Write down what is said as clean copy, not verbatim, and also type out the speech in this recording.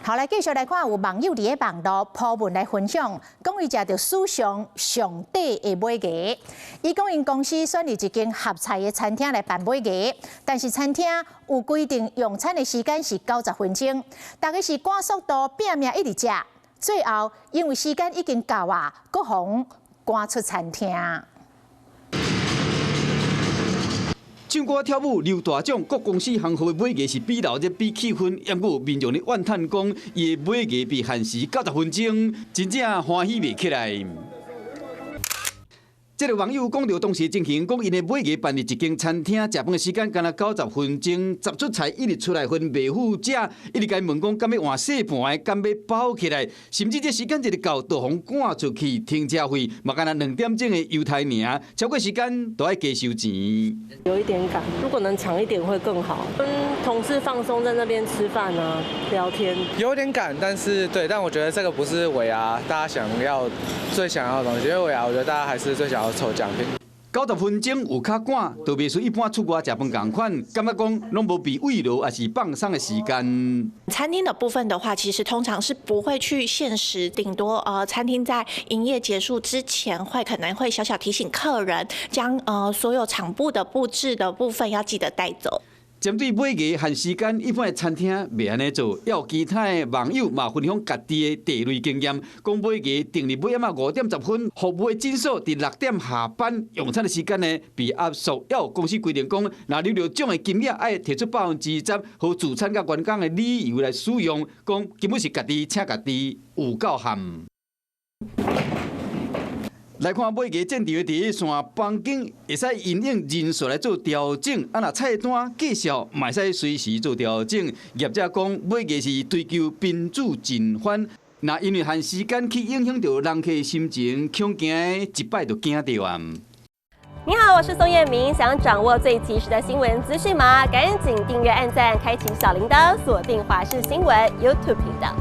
好，來繼續來看，有網友佇咧網路 po 文來分享，講伊食著史上上短的尾牙。伊講𪜶公司選佇一間合菜的餐廳來辦尾牙，但是餐廳有規定用餐的時間是90分鐘，大家是趕速度拚命一直食，最後因為時間已經到啊，閣予趕出餐廳。唱歌跳舞留大獎，各公司行號的尾牙是比鬧熱比氣氛，毋過民眾咧怨嘆講，伊的尾牙被限時90分鐘，真正歡喜袂起來。這个網友講著當時情形，講𪜶的尾牙辦佇一間餐廳，食飯的時間干焦90分鐘，十出菜一直出來分袂赴食，一直共伊問講敢欲換細盤的，敢欲包起來，甚至這時間一直到，就予趕出去，停車費嘛干焦2點鐘的優待爾，超過時間都愛加收錢。有一點趕，如果能長一點會更好，跟同事放鬆在那邊吃飯啊，聊天。有點趕，但是對，但我覺得這個不是尾牙大家想要最想要的東西，因為尾牙我覺得大家還是最想要抽獎品。90分鐘有較趕，就袂輸一般出外食飯仝款，感覺講攏無被慰勞，抑是放鬆的時間。餐廳的部分的話，其實通常是不會去限時，頂多餐廳在營業結束之前，會可能會小小提醒客人，將所有場部的佈置的部分要記得帶走。針對尾牙限時間，一般的餐廳袂按呢做，也有其他的網友嘛分享家己的地雷經驗，講尾牙定佇尾暗仔5點10分，服務的診所佇6點下班用餐的時間呢被壓縮，也有公司規定講，若留著獎的金額愛提出10%，予助餐佮員工的理由來使用，講根本是家己請家己，有夠譀。來看尾牙戰場的第一線，房間會使因應人數來做調整，啊，若菜單介紹嘛會使隨時做調整。業者講尾牙是追求賓主盡歡，若因為限時間去影響著人客的心情，恐驚一擺就驚著啊！你好，我是宋彥明，想掌握最及時的新聞資訊嗎？趕緊訂閱、按讚、開啟小鈴鐺，鎖定華視新聞 YouTube 頻道。